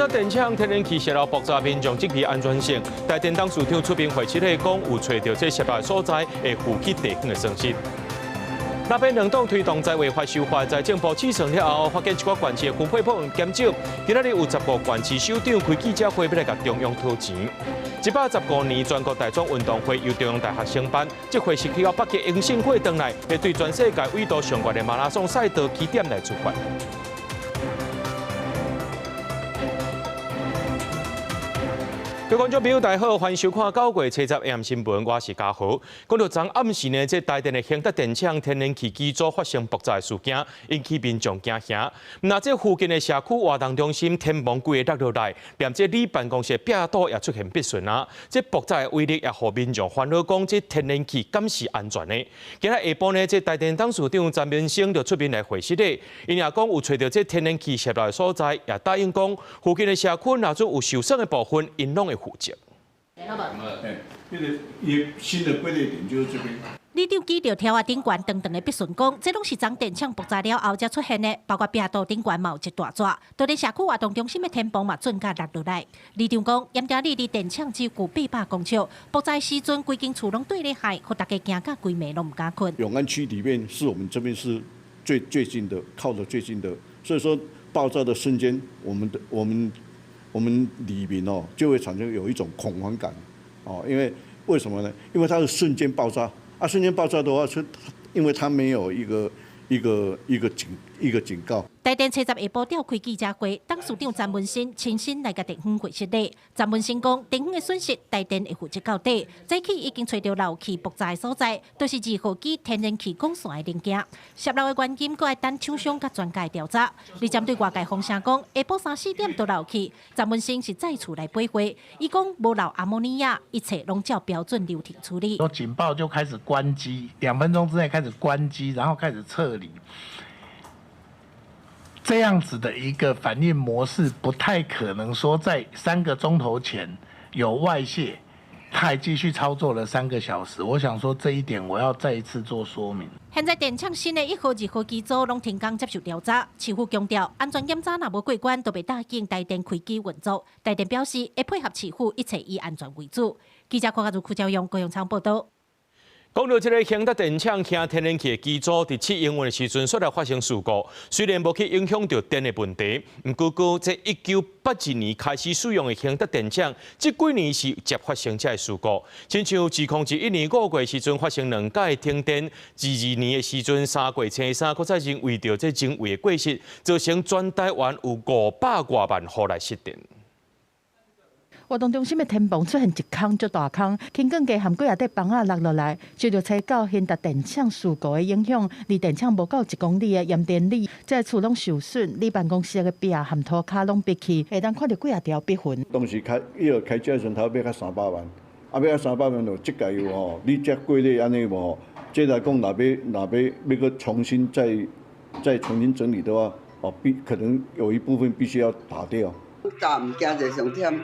達電廠天然氣洩漏爆炸，民眾質疑安全性。台電董事長出面回釋講，有揣著這洩漏所在會負起地方的損失。那邊兩黨推動在位法修法，在政部試算了後，發現一寡縣市的分配部分減少。今仔日有15縣市首長開記者會，欲來共中央討錢。115年全國大專運動會由中央大學承辦，這回是去到北極迎聖火轉來，會對全世界緯度上懸的馬拉松賽道起點來出發。各位觀眾朋友，大家好，歡迎收看9月70 AM 新聞，我是嘉豪。講到昨暗時呢，這台電的興德電廠天然氣機組發生爆炸事件，引起民眾驚嚇。那這附近的社區活動中心天棚規个落落來，連這里辦公室壁堵也出現破損啊！這爆炸的威力也予民眾煩惱，講這天然氣敢是安全的？今仔下晡呢，這台電董事長詹明生就出面來回釋咧，伊也講有揣著這天然氣洩漏的所在，也答應講附近的社區若做有受損的部分，𪜶攏會負責。那個新的歸類點就是這邊。里長指著柱仔頂懸長長的筆順講，這攏是昨電廠爆炸了後才出現的，包括壁堵頂懸嘛有一大逝，就連社區活動中心的天棚嘛準甲落落來。里長講，鹽埕里離電廠只有800公尺，爆炸時陣規間厝攏綴咧害，予大家驚甲規暝攏毋敢睏。永安區裡面是我們這邊是最最近的，靠得最近的，所以說爆炸的瞬間，我們的我們。我們里民哦就會產生有一種恐慌感，哦，因為為什麼呢？因為它是瞬間爆炸，啊，瞬間爆炸的話，是，因為它沒有一個警告。台電初十下晡召開記者會，董事長詹文新親身來共地方解釋咧。詹文新講，地方的損失，台電會負責到底。早起已經揣著漏氣爆炸的所在，就是二號機天然氣管線的零件。洩漏的原因，閣愛等廠商佮專家調查。而針對外界風聲講，下晡三四點就漏氣，詹文新是再次來駁回，伊講無漏阿摩尼亞，一切攏照標準流程處理。說警報就開始關機，2分鐘之內開始關機，然後開始撤離。這樣子的一個反應模式，不太可能說在3個鐘頭前有外洩，他還繼續操作了3個小時。我想說這一點，我要再一次做說明。現在電廠新的一號、二號機組攏停工接受調查，市府強調安全檢查若無過關，就袂答應台電開機運作。台電表示會配合市府，一切以安全為主。記者郭家如、柯昭勇、高永昌報道。講到這個興德電廠輕天然氣的機組，佇試營運的時陣，煞來發生事故。雖然無去影響著電的問題，毋過閣這1982年開始使用的興德電廠，這幾年是接發生這个事故。親像2021年5月時陣發生兩擺停電，22年的時陣3月初三，閣再因為著這人為的過失，造成全台灣有500外萬戶來失電。活動中心的天棚出現一空足大空，輕鋼架和幾仔塊枋仔落落來，受著吹到興達電廠事故的影響，離電廠無夠1公里的鹽田里，這个厝攏受損，里辦公室的壁和塗跤攏煏去，會當看著幾仔條煏痕。當時開，伊個開始時陣頭買甲三百萬，啊買甲三百萬就這屆有吼，你這過咧按呢無？這來講，若欲閣重新再重新整理的話，哦，必可能有一部分必須要打掉。早毋驚就上忝。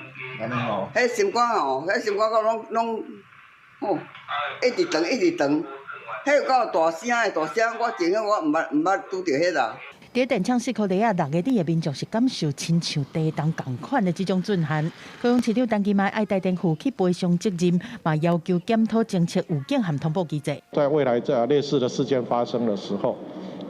彼心肝吼，彼心肝閣攏攏吼，一直斷一直斷，彼有夠大聲的大聲，我真好我毋捌拄著彼啦。佇電廠四箍里仔6个里的民眾是感受親像地動仝款的這種震撼。高雄市長陳其邁愛台電負起賠償責任，嘛要求檢討偵測預警和通報機制。在未來這類似的事件發生的時候，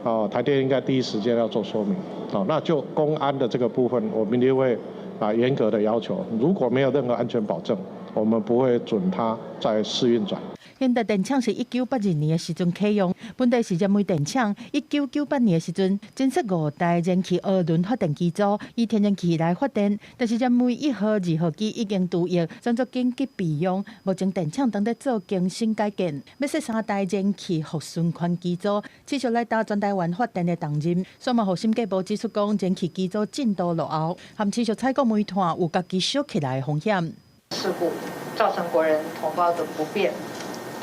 啊，台電應該第一時間要做說明。啊，那就工安的這個部分，我們一定會啊嚴格的要求，如果沒有任何安全保證，我們不會准它再試運轉。興達電廠是1982年的時陣啟用，本地是燃煤電廠。1998年的時陣，增設五台燃氣渦輪發電機組，以天然氣來發電。但是燃煤一號、二號機已經除役，轉做緊急備用。目前電廠正佇做更新改建，欲設三台燃氣復循環機組，持續來擔全台灣發電的重任。煞嘛予審計部指出講，燃氣機組進度落後，含持續採購煤炭有家己燒起來的風險。事故造成國人同胞的不便，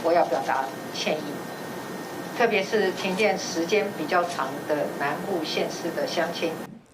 我要表達歉意，特別是停電時間比較長的南部縣市的鄉親。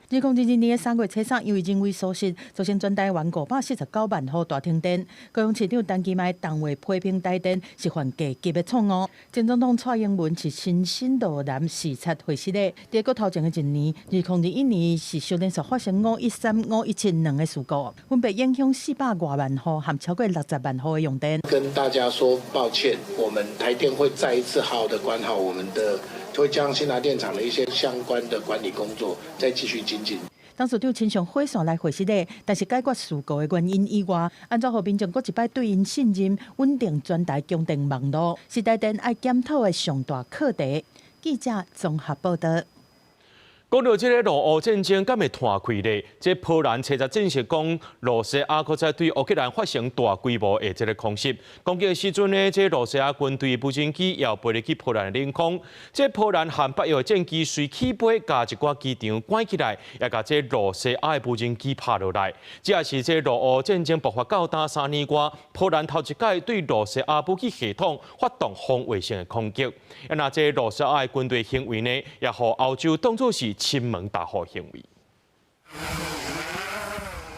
2022年3月初3，因為人為疏失，造成全台灣549萬戶大停電。高雄市長陳其邁當話批評台電是犯低級的錯誤。前總統蔡英文是親身落南視察會失禮。佇閣頭前的一年，2021年是小連續發生5·13、5·17兩个事故，分別影響400外萬戶和超過60萬戶的用電。跟大家說抱歉，我們台電會再一次好好的管好我們的，會將興達電廠的一些相關的管理工作再繼續精進。董事長親上火線來會失禮，但是解決事故的原因以外，按怎予民眾閣一擺對𪜶信任，穩定全台供電網路，是台電愛檢討的上大課題。記者綜合報道。講到這个俄烏戰爭，敢會湠開咧？這波蘭初十證實講，羅西亞閣再對烏克蘭發生大規模的這个空襲。攻擊的時陣呢，這羅西亞軍隊無人機也飛入去波蘭的領空。這波蘭和北約的戰機隨起飛，共一寡機場關起來，也共這羅西亞的無人機拍落來。這也是這俄烏戰爭爆發到今3年外，波蘭頭一擺對羅西亞武器系統發動防衛性的空擊。啊，若這羅西亞的軍隊行為呢，也予歐洲當作是親門踏戶行為。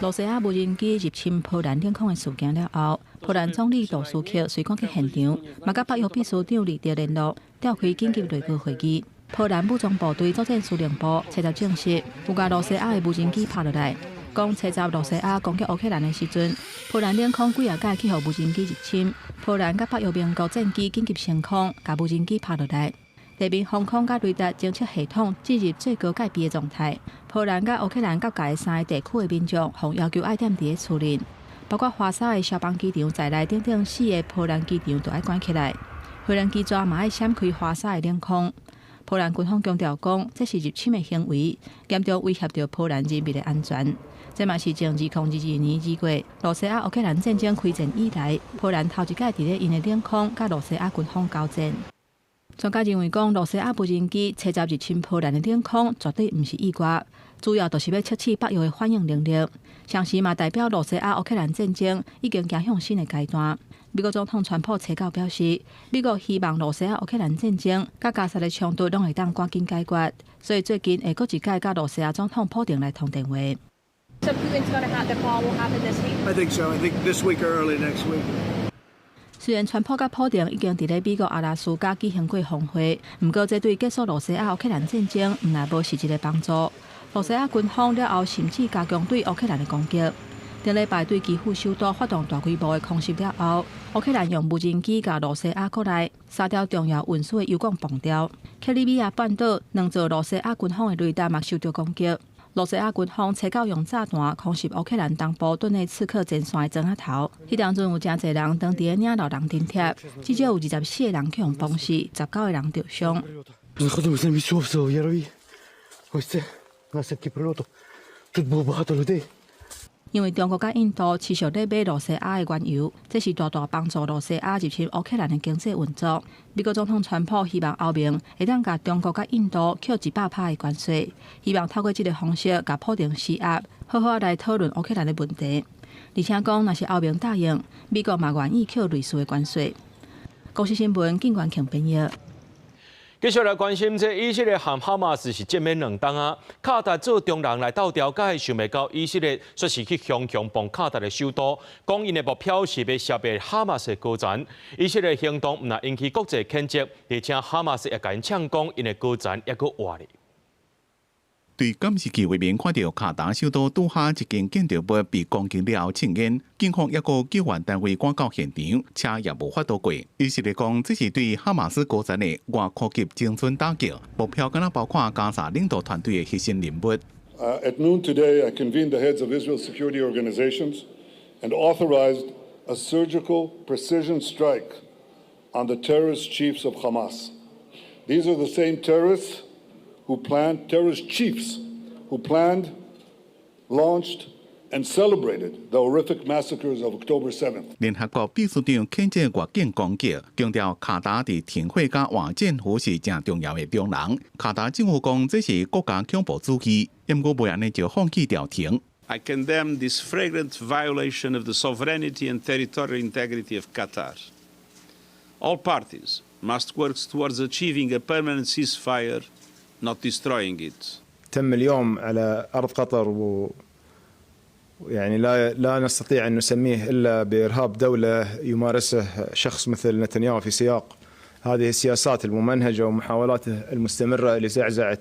羅西亞無人機入侵波蘭領空的事件了後，波蘭總理杜斯克隨趕去現場，嘛佮北約秘書長呂特聯絡，召開緊急內閣會議。波蘭武裝部隊作戰司令部初十證實，有共羅西亞的無人機拍落來。講初十羅西亞攻擊烏克蘭的時陣，波蘭領空幾仔擺去予無人機入侵，波蘭佮北約盟國戰機緊急升空，共無人機拍落來。地面防空佮雷達偵測系統進入最高戒備的狀態。波蘭佮烏克蘭交界三个地區的民眾，予要求愛踮佇咧厝內，包括華沙的消防機場在內等等四个波蘭機場都愛關起來。無人機逝嘛愛閃開華沙的領空。波蘭軍方強調講，這是入侵的行為，嚴重威脅著波蘭人民的安全。這嘛是自2022年2月羅西亞烏克蘭戰爭開戰以來，波蘭頭一擺佇咧𪜶的領空佮羅西亞軍方交戰。專家認為講，羅西亞無人機初十入侵波蘭的領空，絕對毋是意外，主要就是欲測試北約的反應能力。同時嘛代表羅西亞烏克蘭戰爭已經走向新的階段。美國總統川普初九表示，美國希望羅西亞烏克蘭戰爭佮加薩的衝突攏會當趕緊解決，所以最近會閣一擺佮羅西亞總統普丁來通電話。 So Putin's going to have the call will happen this week? I think so. I think this week or early next week. 雖然川普佮普丁已經佇咧美國阿拉斯加舉行過峰會，毋過這對結束羅西亞烏克蘭戰爭毋但無實質的幫助。羅西亞軍方了後甚至加強對烏克蘭的攻擊。頂禮拜對基輔首都發動大規模的空襲了後，烏克蘭用無人機共羅西亞國內三條重要運輸的油管崩掉。克里米亞半島兩座羅西亞軍方的雷達嘛受著攻擊。羅西亞軍方初九用炸彈空襲烏克蘭東部頓內茨克前線的莊仔頭，彼當陣有誠濟人當佇咧領老人津貼，至少有24個人去予崩死，19個人著傷。 Знаходимося на місці обстрілу Яровій. Ось це наслідки прильоту. Тут було багато людей. 因為中國佮印度持續咧買羅西亞的原油，這是大大幫助羅西亞入侵烏克蘭的經濟運作。美國總統川普希望歐盟會當共中國佮印度扣100%的關稅，希望透過這个方式共普丁施壓，好好來討論烏克蘭的問題。而且講，若是歐盟答應，美國嘛願意扣類似的關稅。公視新聞，警官強編譯。繼續來關心這以色列和哈馬斯是戰欲兩冬啊！卡達做中人來鬥調解，想袂到以色列煞是去雄雄攻卡達的首都，講𪜶的目標是欲消滅哈馬斯高層。以色列行動毋但引起國際譴責，而且哈馬斯也共𪜶嗆講，𪜶的高層猶閣活咧。對監視器畫面看著卡達首都杜哈一間建築物被攻擊了後青煙，警方抑閣救援單位趕到現場，車也無法度過。以色列講，這是對哈馬斯高層的外科級精準打擊，目標敢若包括加薩領導團隊的核心人物。 At noon today, I convened the heads of Israel's security organizations and authorized a surgical precision strike on the terrorist chiefs of Hamas. These are the same terrorists who planned, terrorist chiefs who planned, launched, and celebrated the horrific massacres of October 7th. 聯合國秘書長譴責越境攻擊，強調卡達佇停火佮換戰俘是誠重要的中人。卡達政府講這是國家恐怖主義，毋過袂按呢就放棄調停。 I condemn this flagrant violation of the sovereignty and territorial integrity of Qatar. All parties must work towards achieving a permanent ceasefire, not destroying it. تم اليوم على أرض قطر و يعني لا نستطيع أن نسميه إلا بإرهاب دولة يمارسه شخص مثل نتنياهو في سياق هذه السياسات الممنهجة ومحاولاته المستمرة لزعزعة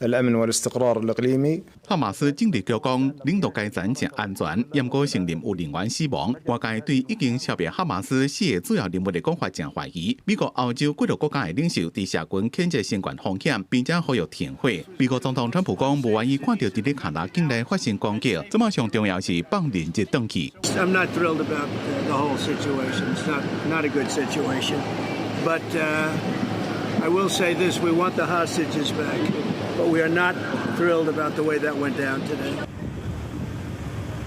الأمن والاستقرار الإقليمي。哈馬斯政治局講，領導階層誠安全，毋過承認有人員死亡。外界對已經消滅哈馬斯四個主要人物的講法誠懷疑。美國、歐洲幾個國家的領袖佇社群譴責相關風險，並且呼籲停火。美國總統川普講，無願意看著佇咧加沙境內發生攻擊，這馬上重要是放人質轉去。 I'm not thrilled about the whole situation. It's not a good situation. But I will say this: we want the hostages back, but we are not thrilled about the way that went down today.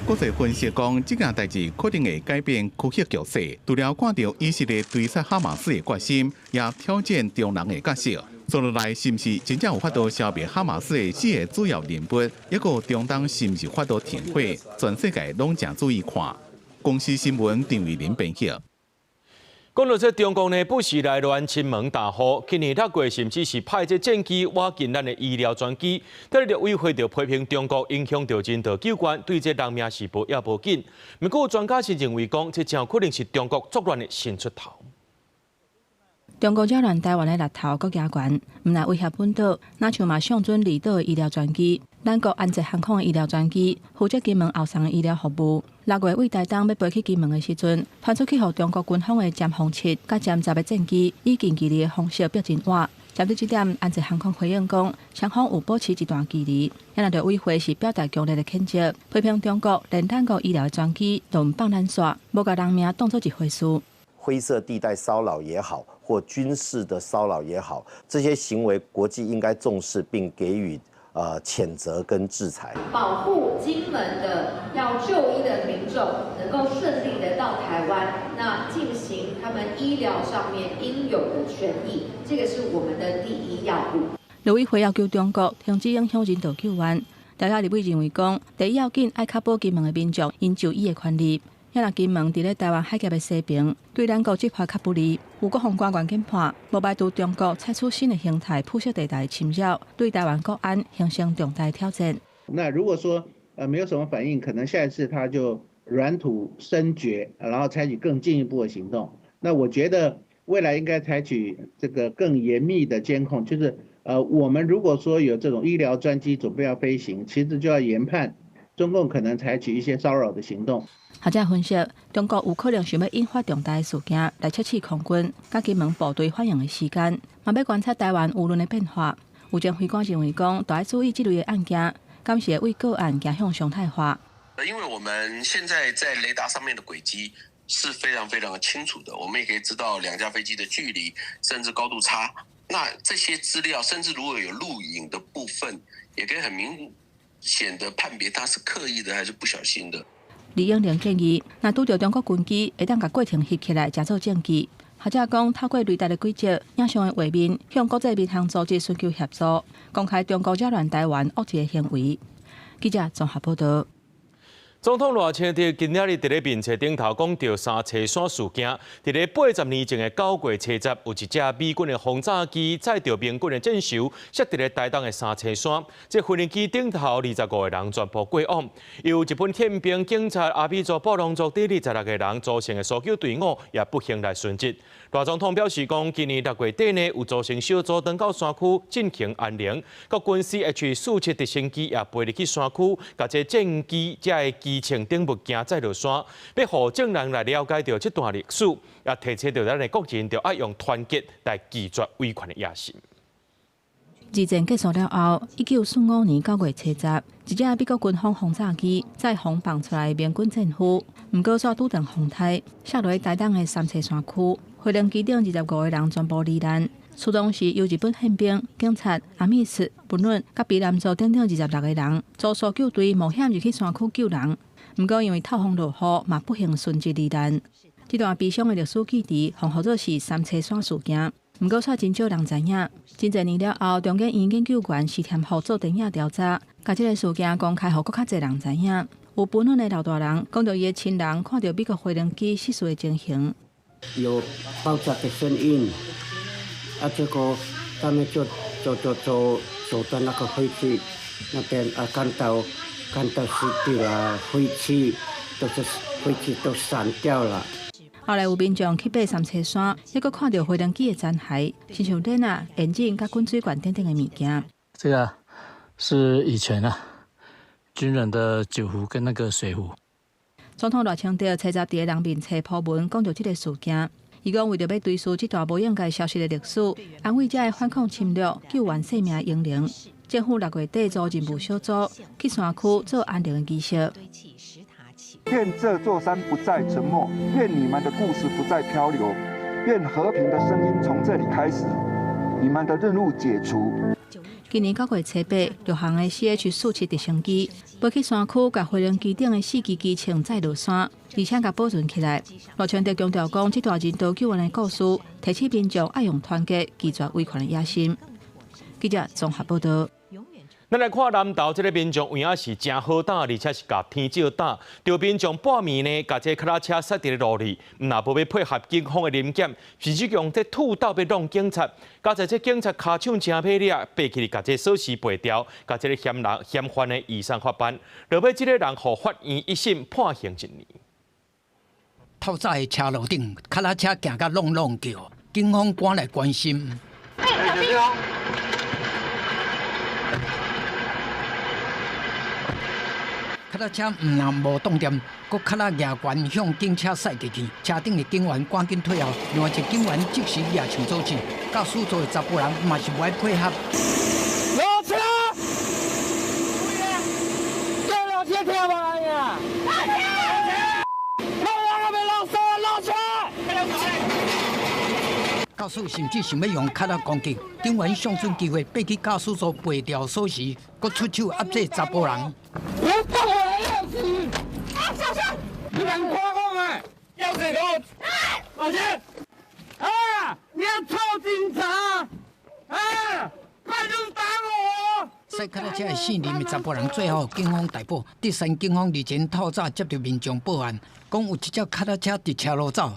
國際分析講，這件代誌可能會改變區域局勢。除了看著以色列追殺哈馬斯的決心，也挑戰中人的角色。接落來是毋是真正有法度消滅哈馬斯的四個主要人物？抑閣中東是毋是法度停火？全世界攏誠注意看。公視新聞陳偉林編輯。講到這中共呢，不時來亂侵門踏戶，去年6月甚至是派這戰機倚近咱的醫療專機，這陸委會就批評中國影響著人道救援，對這人命是無也無緊。毋過專家是認為講，這誠有可能是中國作亂的新出頭。中國擾亂台灣的力頭閣加懸，毋但威脅本島，若像嘛相準離島的醫療專機，咱國安捷航空的醫療專機負責金門後送的醫療服務。6月對台東欲飛去金門的時陣，傳出去予中國軍方的殲轟七佮殲十的戰機以近距離的方式逼近倚。針對這點，安捷航空回應講，雙方有保持一段距離。也若陸委會是表達強烈的譴責，批評中國連咱國醫療的專機都毋放咱煞，無共人命當做一回事。灰色地帶騷擾也好，或軍事的騷擾也好，這些行為國際應該重視並給予譴責跟制裁。保護金門的要就醫的民眾能夠順利的到台灣，那進行他們醫療上面應有的權益，這個是我們的第一要務。陸委會要求中國停止影響人道救援。台下立委認為講，第一要緊愛確保金門的民眾𪜶就醫的權利。若金門佇咧台灣海峽的西邊，對咱國執法較不利。有國防官員研判，無排除中國採取新的形態、灰色地帶侵擾，對台灣國安形成重大挑戰。那如果說沒有什麼反應，可能下一次他就軟土深掘，然後採取更進一步的行動。那我覺得未來應該採取這個更嚴密的監控，就是我們如果說有這種醫療專機準備要飛行，其實就要研判中共可能採取一些騷擾的行動。學者分析，中國有可能想欲引發重大事件來測試空軍佮金門部隊反應的時間，嘛欲觀察台灣輿論的變化。有前飛官認為講，著愛注意這類的案件，敢是會對個案走向常態化。因為我們現在在雷達上面的軌跡是非常非常的清楚的，我們也可以知道兩架飛機的距離，甚至高度差。那這些資料，甚至如果有錄影的部分，也可以很明顯的判別他是刻意的還是不小心的。李永玲建議，若拄著中國軍機，會當共過程翕起來，誠做證據。或者講，透過雷達的軌跡、影像的畫面，向國際民航組織尋求協助，公開中國擾亂台灣惡意的行為。記者綜合報導。總統賴清德今仔日佇咧面冊頂頭講著三叉山事件，佇咧80年前的9月70，有一隻美軍的轟炸機載著盟軍的戰俘，摔佇咧台東的三叉山。這飛行機頂頭25個人全部過往，由日本憲兵、警察、阿美族、布農族等26個人組成的搜救隊伍也不幸來殉職。賴總統表示講，今年6月底呢，有組成小組轉到山區進行安寧。國軍 CH-47直升機也飛入去山區，共這戰機這个機銃等物件載落山，欲予眾人來了解著這段歷史，也提醒著咱的國人，著愛用團結來拒絕威權的野心。二戰結束了後，1945年9月70，一隻美國軍方轟炸機載風放出來的盟軍戰俘，毋過煞拄著風颱，摔落台東的三叉山區，飛行機頂25個人全部罹難。出動時由日本憲兵、警察、阿美斯、布農佮卑南族等等26個人，組搜救隊冒險入去山區救人。毋過因為透風落雨，嘛不幸殉職罹難。這段悲傷的歷史記憶，予號做是三叉山事件。毋過卻真少人知影。真濟年了後，中研院研究員施添福做電影調查，共這个事件公開，予閣較濟人知影。有布農的老大人講著伊的親人看著美國飛行機失事的情形。有爆炸的聲音，啊，結果他們就走走走走到那個飛機那邊啊，看到屍體啦，飛機都是飛機都散掉了。後來有民眾去爬三車山，猶閣看著飛行機的殘骸，親像鏈仔、引擎佮滾水罐等等的物件。這個是以前啊軍人的酒壺跟那個水壺。總統賴清德初十佇人面冊鋪文，講著這個事件。伊講為著欲追溯這段無應該消失的歷史，安慰這个反抗侵略、救援生命的英靈，政府6月底組任務小組去山區做安靈的儀式。願這座山不再沉默，願你們的故事不再漂流，願和平的聲音從這裡開始。你們的任務解除。今年9月初8，陸航的 CH-47直升機飛去山區，共飛行機頂的4支機槍載落山，而且共保存起來。賴清德強調講，這段人道救援的故事，提醒民眾愛用團結、拒絕威權的野心。記者綜合報道。咱來看南投這个民眾有影是誠好膽，而且是共天照膽。著民眾半暝呢，共這个腳踏車塞佇咧路裡，毋若無欲配合警方的臨檢，甚至用這吐斗欲弄警察。佳哉這警察跤手誠猛力，爬起來共這鎖匙拔掉，共這个嫌犯的移送法辦。落尾這个人予法院一審判刑一年。透早的車路頂，腳踏車行甲挵挵叫，警方趕來關心。欸，小心哦！腳踏車毋但無擋電，閣較力舉懸向警車駛過去，車頂的警員趕緊退後，另外一個警員即時舉槍阻止。駕駛座的查埔人嘛是無愛配合。落車！對了，先跳下來呀！落車！落車！落車！駕駛甚至想欲用跤力攻擊，警員相準機會，爬去駕駛座拔掉鎖匙，閣出手壓制查埔人。我放我的鑰匙！啊，小心！你敢誇我嗎？鑰匙給我！老錢！啊！你要臭警察！啊！快點打我！駛腳踏車的姓林的查埔人，最後警方逮捕。竹山警方日前透早接著民眾報案，講有一隻腳踏車佇車路走。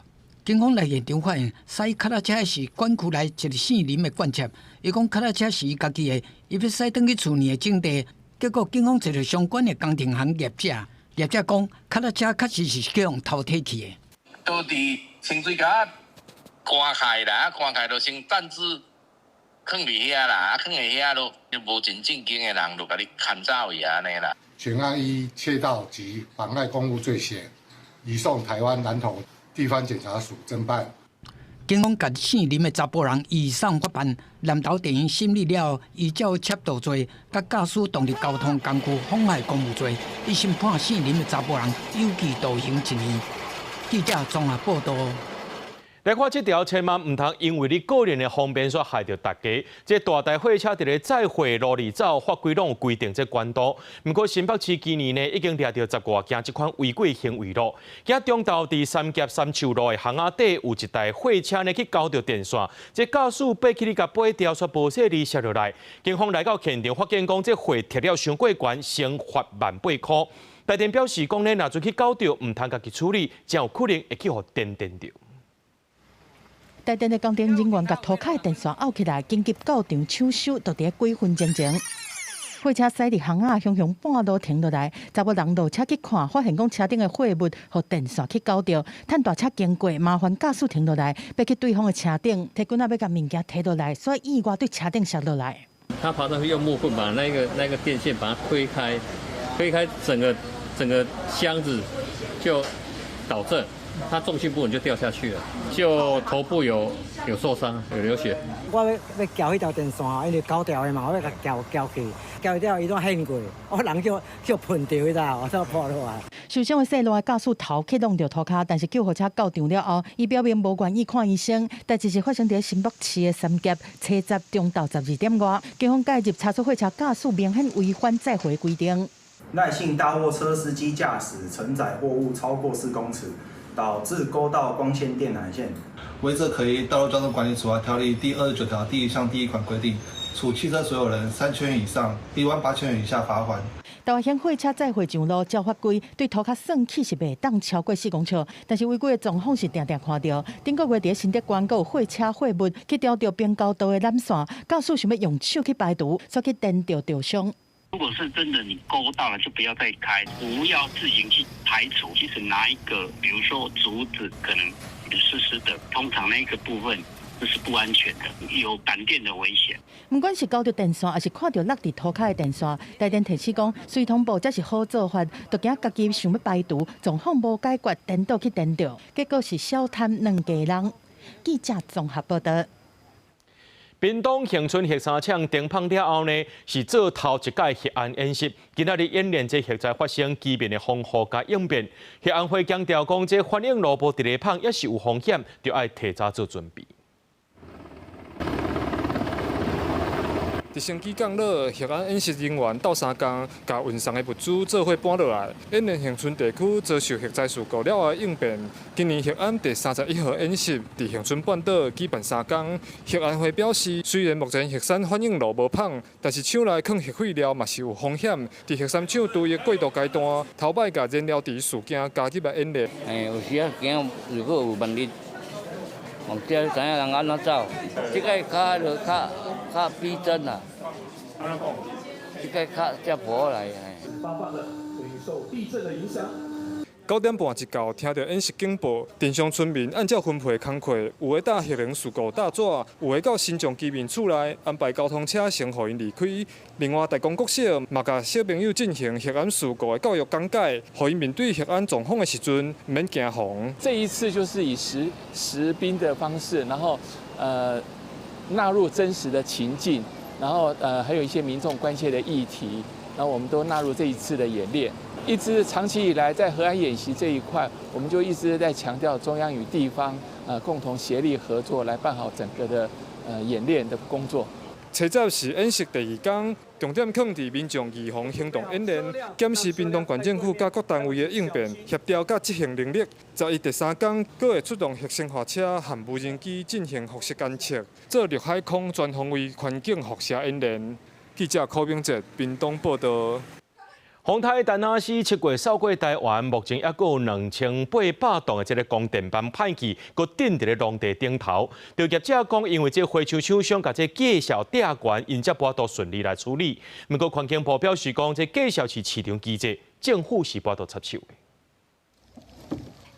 警方來現場發現，駛腳踏車的是管區內一個姓林的管車。伊講腳踏車是伊家己的，伊欲駛轉去厝內的種地。結果警方找著相關的工程行業者，業者講腳踏車確實是去予偷提去的。都佇清水溝關開啦，關開就先暫置囥佇遐啦，囥佇遐就無真正經的人就共你牽走去按呢啦。全案依竊盜及妨礙公務罪嫌，移送臺灣南投地方檢察署偵辦。警方共姓林的查埔人移送法辦，南投地院審理了後，依照竊盜罪、佮駕駛動力交通工具妨害公務罪，一審判姓林的查埔人有期徒刑1年。記者綜合報道。來看這條，千萬毋通因為你個人的方便，煞害著大家。這大台貨車佇咧載貨路裡走，法規攏有規定這懸度。毋過新北市今年呢，已經掠著10外件這款違規行為咯。今中晝佇三峽三樹路的巷仔底，有一台貨車呢去勾著電線，這駕駛爬起來共拔掉，煞無細膩摔落來。警方來到現場，發現講這貨提了傷過懸，先罰18,000箍。台電表示講呢，若準去勾著，毋通家己處理，真有可能會去予電電著。台電的工程人員共塗跤的電線拗起來，緊急到場搶修，就佇咧幾分鐘前，貨車駛佇巷仔，雄雄半路停落來，查某人落車去看，發現講車頂的貨物予電線去勾著，趁大車經過，麻煩駕駛停落來，爬去對方的車頂，提棍仔欲共物件提落來，所以意外對車頂摔落來。他爬上去用木棍把那個電線把它推開，推開整個箱子就導正。他重心不穩就掉下去了，就頭部有受傷，有流血。我欲撬彼條電線，因為勾掉的嘛，我欲共撬撬去，撬掉伊攏掀過，我人叫噴著彼搭，我才破落來。受傷的細路駕駛頭去挵著塗跤，但是救護車到場了後，伊表明無願意看醫生。代誌是發生佇新北市的三峽，初十中晝12點外，警方介入查出貨車駕駛明顯違反載貨規定。賴姓大貨車司機駕駛承載貨物超過4公尺。導致勾到光纖電纜線，違者可依《道路交通管理處罰條例》第29條第1項第1款規定，處汽車所有人3000元以上18,000元以下罰鍰。台灣貨車載貨上路照法規，對塗跤算起是袂當超過4公尺，但是違規的狀況是定定看著。頂個月佇新竹縣閣有貨車貨物去調著平交道的纜線，駕駛想欲用手去排除，煞去電著著傷。如果是真的你勾到了，就不要再開，不要自行去排除。其實拿一個，比如說竹子，可能濕濕的，通常那個部分這是不安全的，有感電的危險。毋管是勾著電線，抑是看著落佇塗跤的電線，台電提醒講，雖通報這是好做法，著驚家己想欲排除，狀況無解決，顛倒去顛著，結果是小貪兩家人。記者綜合報導。屏東恆春核三廠停麭了後呢，是做頭一屆核安演習。今仔日演練這核災發生居民的防護佮應變。核安會強調講，這反應爐無佇咧麭，也是有風險，著愛提早做準備。直升機降落，核安演習人員鬥相共，共運送的物資做伙搬落來。演練恆春地區遭受核災事故了後的應變。今年核安第31號演習佇恆春半島舉辦三工。核安會表示，雖然目前核三反應爐無麭，但是廠內囥核廢料嘛是有風險。佇核三廠除役過渡階段，頭擺共燃料池事件加入來演練。有時仔驚，如果有萬一，毋知知影人按怎走。這个較就較較逼真啦，這个較才無來。 9點半一到，聽著演習警報，鎮上村民按照分配的工課，有的搭核能事故搭紙，有的到新莊居民厝內安排交通車先予𪜶離開。另外，大公國小嘛共小朋友進行核安事故的教育講解，予𪜶面對核安狀況的時陣，毋免驚惶。這一次就是以實兵的方式，然後納入真實的情境，然後還有一些民眾關切的議題，然後我們都納入這一次的演練。一直長期以來，在核安演習這一塊，我們就一直在強調中央與地方共同協力合作，來辦好整個的演練的工作。初十是演習第二工，重點囥佇民眾預防行動演練，檢視屏東縣政府佮各單位的應變協調佮執行能力。11第三工，閣會出動核生化車和無人機進行輻射監測，做陸海空全方位環境輻射演練。記者柯明哲屏東報導。風颱陳阿斯七月掃過台灣，目前猶閣有2800棟的這个光電板歹去，閣釘佇咧農地頂頭。著業者講，因為這回收廠商共這價數疊懸，𪜶才無法度順利來處理。毋過環境部表示講，這價數是市場機制，政府是無法度插手的。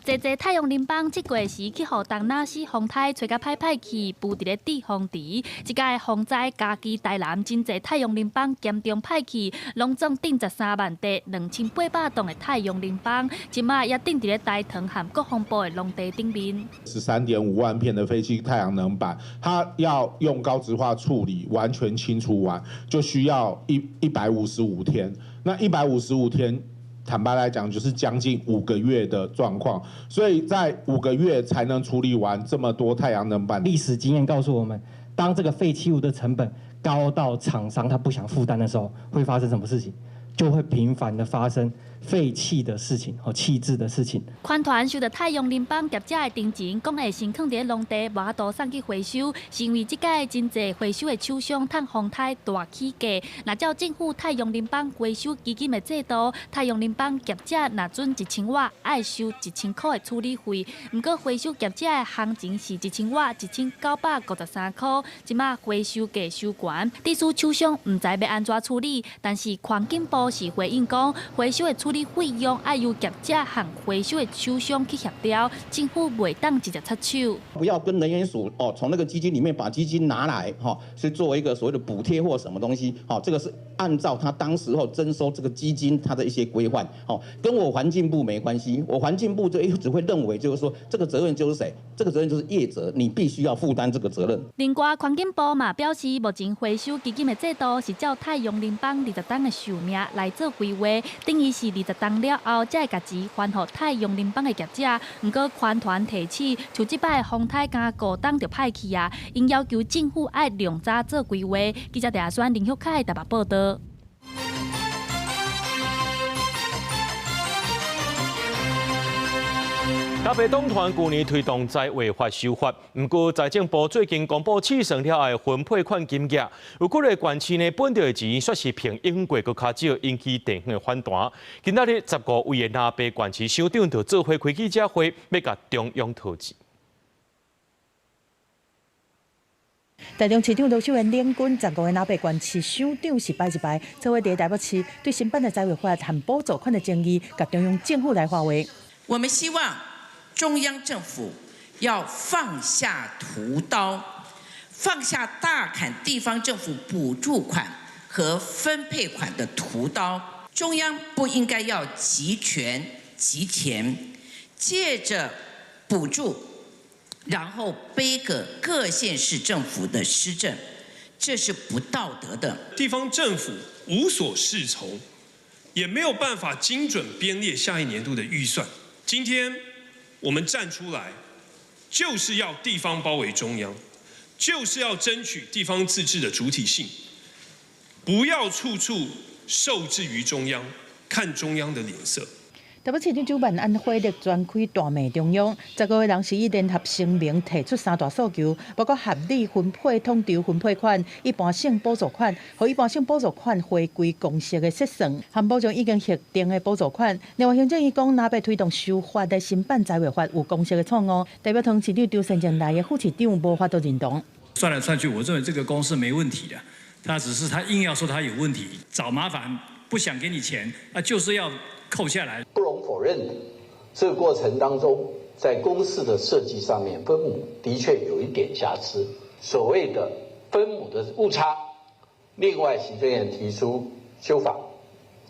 濟濟太陽能板這過時去予東納斯風颱吹甲歹歹去，浮佇咧致風池。這擺風災嘉義台南真濟太陽能板嚴重歹去，攏總釘13萬塊2800棟的太陽能板，這擺也釘佇咧大同和國防部的農地頂面。13.5萬片的廢棄太陽能板，它要用高質化處理，完全清除完，就需要155天。那155天。坦白來講，就是將近5個月的狀況，所以在5個月才能處理完這麼多太陽能板。歷史經驗告訴我們，當這個廢棄物的成本高到廠商他不想負擔的時候，會發生什麼事情？就會頻繁的發生廢棄的事情和棄置的事情。環團收到太陽能板業者的陳情，講會先囥佇咧農地，無法度送去回收，是因為這擺真濟回收的廠商趁風颱大起價。若照政府太陽能板回收基金的制度，太陽能板業者若準1000瓦，愛收1000箍的處理費。毋過回收業者的行情是1000瓦1953箍，這擺回收價收懸，致使廠商毋知欲按怎處理。但是環境部是回應講，回收的處理費用愛由業者和回收的廠商去協調，政府袂當直接插手。不要跟能源署哦，從那個基金裡面把基金拿來，哈，是作為一個所謂的補貼或什麼東西，好，這個是按照他當時候徵收這個基金他的一些規範，好，跟我環境部沒關係。我環境部就只會認為就是說，這個責任就是誰？這個責任就是業者，你必須要負擔這個責任。另外，環境部嘛表示，目前回收基金的制度是照太陽能板20冬的壽命來做規劃，等於是20冬了後才會共錢還予太陽能板的業者。毋過，環團提醒，像這擺風颱敢5冬就歹去啊，𪜶要求政府愛量早做規劃。記者鄭阿選、林玉凱台北報導。台北黨團舊年推動災劃法修法，毋過財政部最近公布試算了後的分配款金額，有幾个縣市呢，本地的錢煞是比永過閣較少，引起地方的反彈。今仔日15位的南北縣市首長就做伙開記者會，欲共中央討錢。台中市長盧秀燕領軍15个林北縣市首長是擺一擺，做伙佇台北市對新版的財劃法和補助款的爭議，共中央政府來發話。我們希望中央政府要放下屠刀，放下大砍地方政府補助款和分配款的屠刀。中央不應該要集權集錢，借着補助，然後背個各縣市政府的施政，這是不道德的。地方政府無所適從，也沒有辦法精準編列下一年度的預算。今天我們站出來，就是要地方包圍中央，就是要爭取地方自治的主體性，不要處處受制於中央，看中央的臉色。台北市長蔣萬安火力全開大罵中央，15個人是以聯合聲明提出三大訴求，包括合理分配統籌分配款、一般性補助款，予一般性補助款回歸公式的設算，和保障已經核定的補助款。另外，行政院講，若欲推動修法的新版財劃法有公式的錯誤，代表桃園市長張善政來的副市長無法度認同。算來算去，我認為這個公式沒問題的，他只是他硬要說他有問題，找麻煩，不想給你錢，那就是要扣下來。不容否認的，這個過程當中，在公式的設計上面，分母的確有一點瑕疵，所謂的分母的誤差。另外，行政院提出修法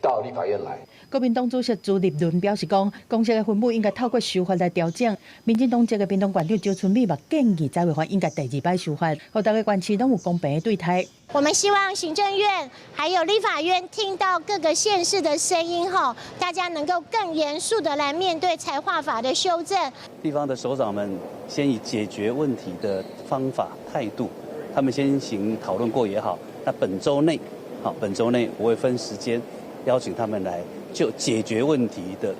到立法院來。國民黨主席朱立倫表示講，公式的分母應該透過修法來調整。民進黨籍的屏東縣長周春米嘛建議財劃法應該第二擺修法，予逐个縣市攏有公平的對待。我們希望行政院還有立法院聽到各個縣市的聲音後，大家能夠更嚴肅的來面對財劃法的修正。地方的首長們先以解決問題的方法態度，他們先行討論過也好。那本週內，好，本週內我會分時間邀請他們來就解決問題的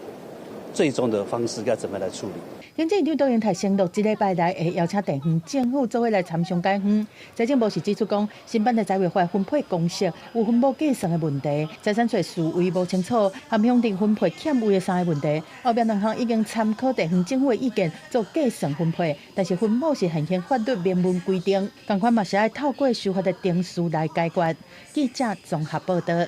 最終的方式該怎麼來處理。行政院長卓榮泰承諾，這禮拜內會邀請地方政府做伙來參詳解方。財政部是指出講，新版的財劃法分配公式有分母計算的問題，財產稅序位無清楚，和鄉鎮分配欠位的三个問題。後壁兩項已經參考地方政府的意見做計算分配，但是分母是現行法律明文規定，仝款嘛是愛透過修法的程序來解決。記者綜合報導。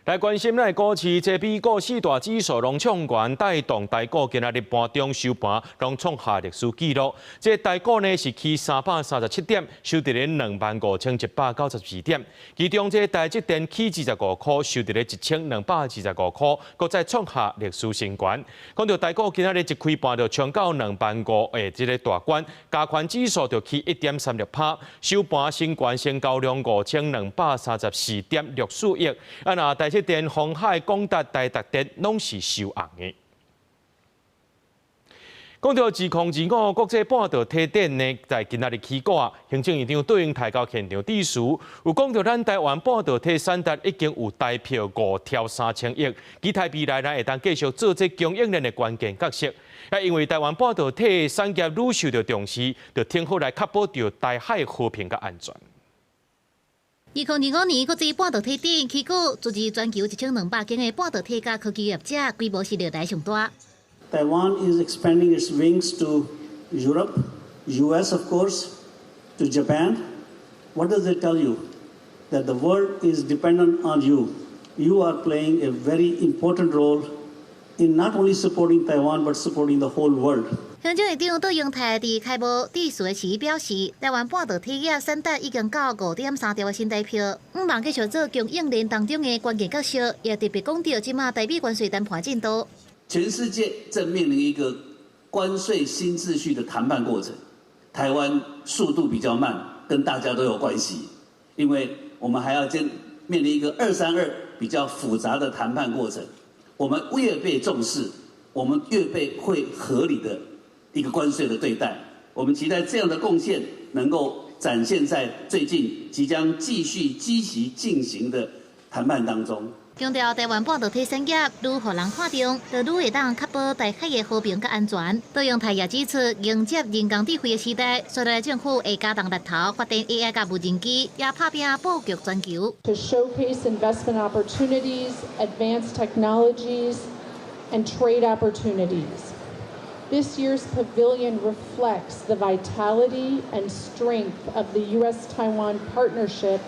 來關心咱的股市，這美股四大指數攏創懸，帶動台股今仔日盤中收盤攏創下歷史紀錄。這台股呢是起337點，收佇咧25,192點。其中這台積電起25箍，收佇咧1225箍，閣再創下歷史新高。講到台股今仔日一開盤就衝到2萬5的這个大關，加權指數就起1.36%，收盤新懸成交量5234.64億。啊，若台積電、鴻海、廣達、台達電攏是收紅的。講到2025國際半導體展呢，在今仔日起鼓，行政院長卓榮泰到現場致辭，有講到咱台灣半導體產值已經有台票5兆3千億，期待未來咱會當繼續做這供應鏈的關鍵角色。啊，因為台灣半導體產業愈受著重視，就挺好來確保著台海和平佮安全。2025年國際半導體展起鼓，聚集全球1200間的半導體佮科技業者，規模是歷來上大。 Taiwan is expanding its wings to Europe, US of course, to Japan. What does it tell you? That the world is dependent on you. You are playing a very important role in not only supporting Taiwan but supporting the whole world. 行政院長卓榮泰佇開幕致辭時表示，台灣半導體業產值已經到5.3兆的新台票，向望繼續做供應鏈當中的關鍵角色，也特別講到這馬台美關稅談判進度。全世界正面臨一個關稅新秩序的談判過程，台灣速度比較慢，跟大家都有關係，因為我們還要先面臨一個232比較複雜的談判過程。我們越被重視，我們越被會合理的一個關稅的對待。我們期待這樣的貢獻能夠展現在最近即將繼續積極進行的談判當中。強調台灣半導體產業愈予人看重，就愈會當確保台海的和平佮安全。卓榮泰也指出，迎接人工智慧的時代，所以政府會加重力頭發展 AI 佮無人機，也拍拚布局全球。 To showcase investment opportunities, advanced technologies, and trade opportunities. This year's pavilion reflects the vitality and strength of the U.S.-Taiwan partnership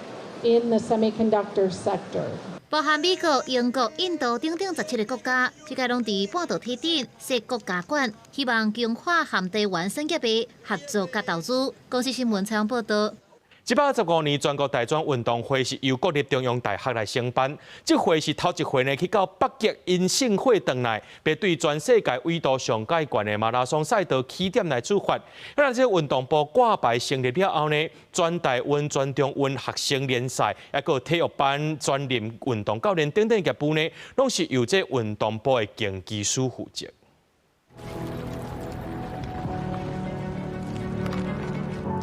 in the semiconductor sector. 包含美國、英國、印度等等17个國家，這屆攏佇半導體頂設國家館，希望強化和台灣產業的合作佮投資。公視新聞採訪報導。115年全國大專運動會是由國立中央大學來承辦，這回是頭一回呢去到北極銀聖會轉來，欲對全世界緯度上蓋懸的馬拉松賽道起點來出發。那這運動部掛牌成立了後呢，全大運、全中運學生聯賽，抑閣體育班專任運動教練等等業務呢，攏是由這運動部的競技署負責。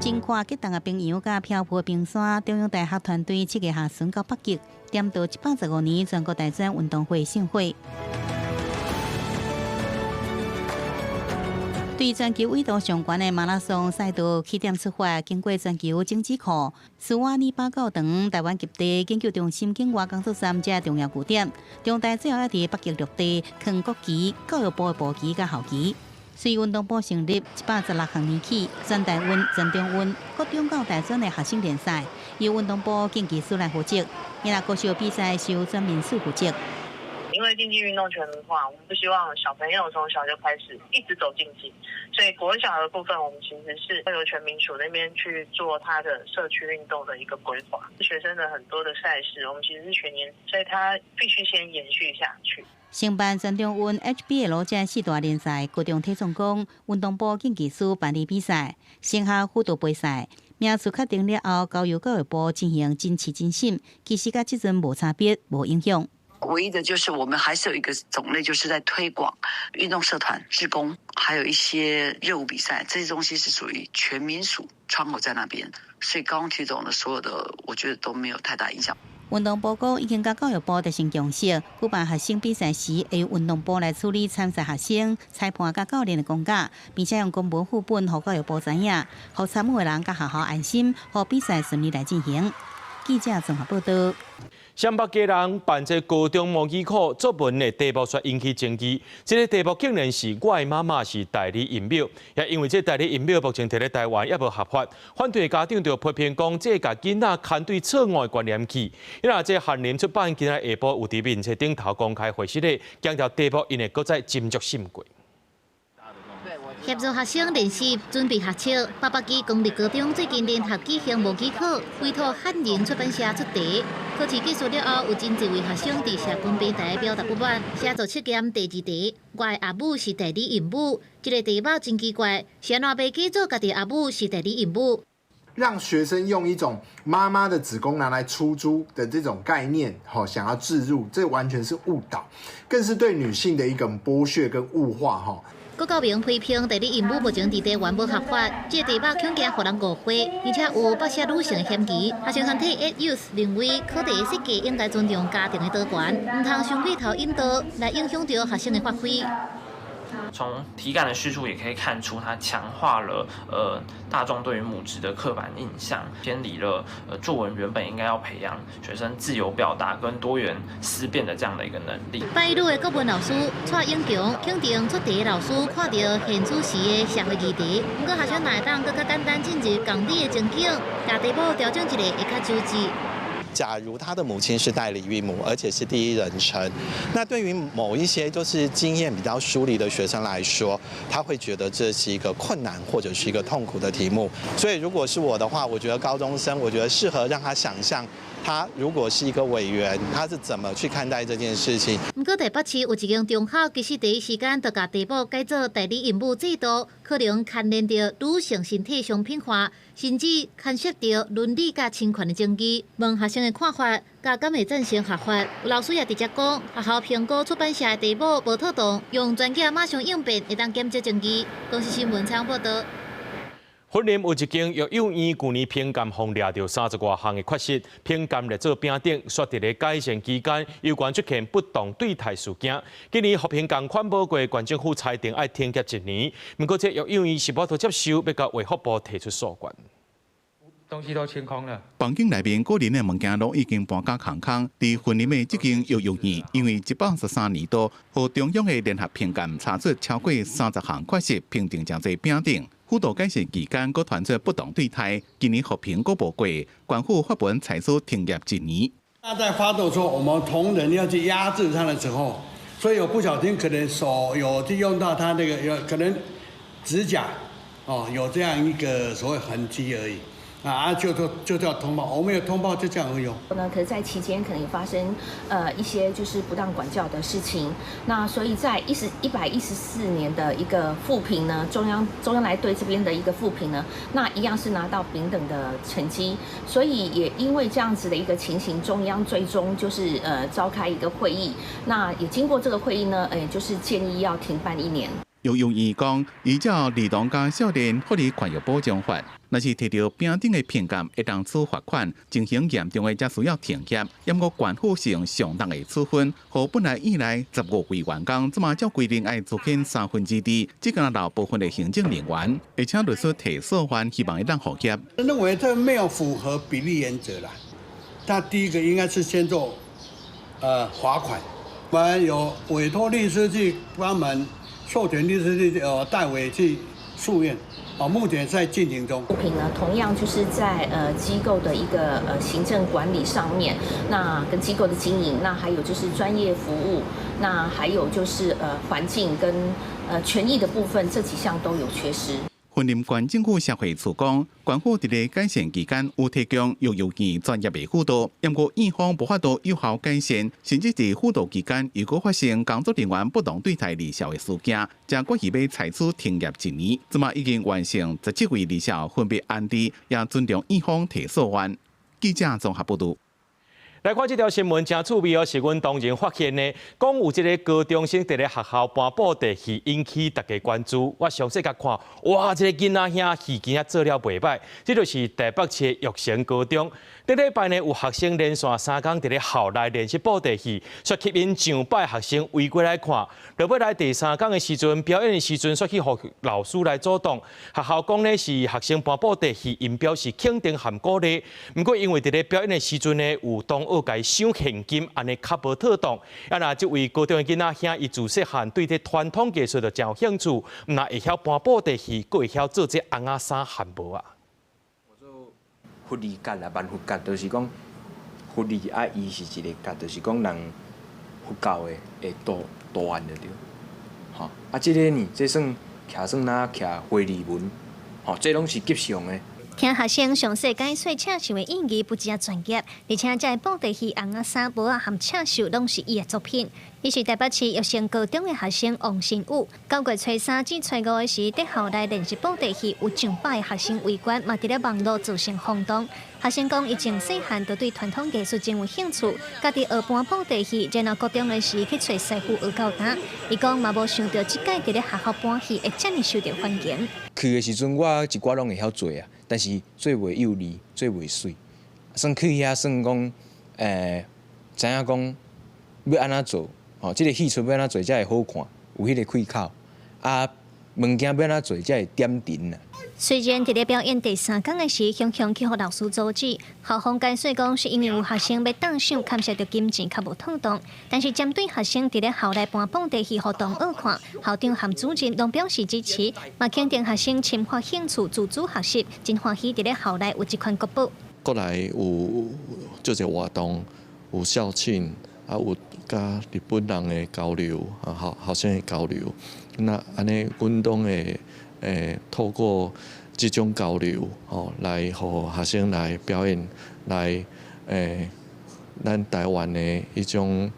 真看激動的冰洋佮漂浮的冰山，中央大學團隊7月下旬到北極，點到115年全國大專運動會盛會。對全球緯度上懸的馬拉松賽道起點出發，經過全球種子庫、斯瓦爾巴教堂、台灣極地研究中心境外工作站這重要據點，中大最後猶佇北極陸地扛國旗、教育部的部旗佮校旗。隨運動部成立116學年起，全大運、全中運、各中高大專的學生聯賽，由運動部競技署來負責；而國小比賽是由全民署負責。因為競技運動全民化，我們不希望小朋友從小就開始一直走競技，所以國小的部分，我們其實是由全民署那邊去做他的社區運動的一個規劃。學生的很多的賽事，我們其實是全年，所以他必須先延續下去。承辦全中運 HBL 這四大聯賽，高中體總講運動部競技署辦理比賽，升學輔導杯賽名次確定了後，交由教育部進行甄試甄審，其實佮這陣無差別、無影響。唯一的就是我們還是有一個種類，就是在推廣運動社團、志工，還有一些熱舞比賽，這些東西是屬於全民署窗口在那邊，所以高中體總的所有的，我覺得都沒有太大影響。運動部講已經佮教育部達成共識，舉辦學生比賽時，會由運動部來處理參賽學生、裁判佮教練的公假，並且用公文副本予教育部知影，予參與的人佮學校安心，予比賽順利來進行。記者綜合報導。雙北家人辦這高中模擬考作文的題目，卻引起爭議。這个題目竟然是我的媽媽是代理孕母，也因為這代理孕母目前佇咧台灣猶無合法，反對家長就批評講，這共囡仔牽對錯誤的觀念去。因為這翰林出版今仔下晡有佇面冊頂頭公開會室咧，強調題目𪜶會閣再斟酌審過。協助學生練習準備學測，八百支公立高中最近聯合舉行模擬考，委託翰林出版社出題。考試結束了後，有真濟位學生佇社群平台表達不滿，寫作測驗第二題，我的阿母是代理孕母，這个題目真奇怪，是按怎欲假做家己阿母是代理孕母？讓學生用一種媽媽的子宮拿來出租的這種概念，吼，想要置入，這完全是誤導，更是對女性的一種剝削跟物化，吼。郭教明批評代理孕母目前佇台灣無合法，這個題目恐驚予人誤會，而且有剝削女性的嫌疑。學生團體 8Youth 認為課題設計應該尊重家庭的多元，毋通傷過頭引導來影響著學生的發揮。從題幹的敘述也可以看出，它強化了大眾對於母職的刻板印象，偏離了作文原本應該要培養學生自由表達跟多元思辨的這樣的一個能力。拜女的國文老師蔡英強肯定出題老師看著現主時的社會議題，毋過學生若會當閣較簡單進入仝理的情景，共題目調整一下會較周至。假如他的母親是代理孕母，而且是第一人稱，那對於某一些就是經驗比較疏離的學生來說，他會覺得這是一個困難或者是一個痛苦的題目。所以如果是我的話，我覺得高中生，我覺得適合讓他想象，他如果是一個委員，他是怎麼去看待這件事情。毋過台北市有一間中學，其實第一時間就共題目改做代理孕母制度，可能牽連著女性身體商品化，甚至牽涉著倫理佮侵權的爭議。問學生的看法，佮敢會贊成學法？有老師也直接講，學校評估出版社的題目無妥當，用專家馬上應變，會當減少爭議。公視新聞採訪報導。雲林有一間育幼院，舊年評鑑予掠著30外項的缺失，評鑑列做丙等，煞佇咧改善期間，猶原出現不當對待事件。今年予評鑑款無過，縣政府裁定愛停業一年。毋過這育幼院是無法度接受，欲共衛福部提出訴願。東西都清空了。房間內面個人的物件攏已經搬甲空空。佇雲林的這間育幼院，因為113年度予中央的聯合評鑑查出超過30項缺失，評定誠濟丙等。輔導改善期間，閣傳出不當對待，今年復評閣無過，縣府發文採取停業一年。他在發作說，我們同仁要去壓制他的時候，所以有不小心可能手有去用到他那個有可能指甲哦，有這樣一個所謂痕跡而已。啊，就叫通報，我們有通報就這樣而已。呢，可是在期間可能有發生一些就是不當管教的事情，那所以在114年的一個復評呢，中央來對這邊的一個復評呢，那一樣是拿到丙等的成績，所以也因為這樣子的一個情形，中央最終就是召開一個會議，那也經過這個會議呢，就是建議要停辦一年。育幼院講，依照兒童佮少年福利權益保障法，若是提著丙等的評鑑，會當處罰款；情形嚴重的，才需要停業。毋過縣府是用上重的處分，予本來院內15位員工，這馬照規定愛資遣二，只敢留部分的行政人員，而且律師提訴案，希望會當復業。認為這沒有符合比例原則啦。他第一個應該是先做罰款，我們有委託律師去幫忙。授權律師去代為去訴願，啊，目前在進行中。物品呢，同樣就是在機構的一個行政管理上面，那跟機構的經營，那還有就是專業服務，那還有就是環境跟權益的部分，這幾項都有缺失。雲林縣政府社會處講，縣府佇咧改善期間有提供育幼院專業的輔導，毋過院方無法度有效改善，甚至佇輔導期間又閣發生工作人員不當對待兒少的事件，才決議欲採取停業一年。這馬已經完成17位兒少分別安置，也尊重院方提訴案。記者綜合報導。來看這條新聞，真趣味哦！是阮同仁發現的，講有一个高中生佇咧學校搬布袋戲，引起大家關注。我詳細共看，哇！這个囡仔兄戲今仔做了袂䆀，這就是台北市的育成高中。頂禮拜呢，有學生連續3工佇咧校內練習布袋戲，煞吸引上百學生圍過來看。落尾來第三工的時陣，表演的時陣，煞去予老師來阻擋。學校講呢是學生搬布袋戲，𪜶表示肯定和鼓勵。毋過因為佇咧表演的時陣呢，有同學共伊賞現金，按呢較無妥當。啊，若這位高中的囡仔兄，伊自細漢對這傳統藝術就真有興趣，毋但會曉搬布袋戲，閣會曉做這尪仔衫漢帽啊。佛字角啊，萬佛角，就是講佛字啊，伊是一个角，就是講人佛教的的圖圖案就對。吼，啊，這个呢，這算徛算若徛花字紋，吼，這攏是吉祥的。聽學生詳細解說刺繡的意義不只專業，而且這个布袋戲尪仔衫、帽仔和刺繡攏是伊的作品。伊是台北市育成高中的學生王新武。9月初3至初5的時，佇校內練習布袋戲，有上百个學生圍觀，嘛佇咧網路造成轟動。學生講，伊從細漢就對傳統藝術真有興趣，家己學搬布袋戲，然後高中的時去揣師傅學到今。伊講嘛無想著這擺佇咧學校搬戲會遮爾受著歡迎。去的時陣，我一寡攏會曉做啊，但是做袂幼膩，做袂媠。算去遐算講，知影講欲按怎做，吼，這个戲出欲按怎做才會好看，有彼个氣口。啊，物件欲按怎做才會點陣啊。雖然佇咧表演第三工的時，雄雄去予老師阻止，校方解釋講是因為有學生欲當賞，牽涉著金錢較無妥當。但是針對學生佇咧校內搬布袋戲予同學看，校長和主任攏表示支持，嘛肯定學生深發興趣、自主學習，真歡喜佇咧校內有這款國寶。國內有做一個活動，有校慶，啊有佮日本人的交流，啊學學生的交流，那按呢，阮攏會透過這種交流，吼，來予學生來表演，來咱台灣的彼種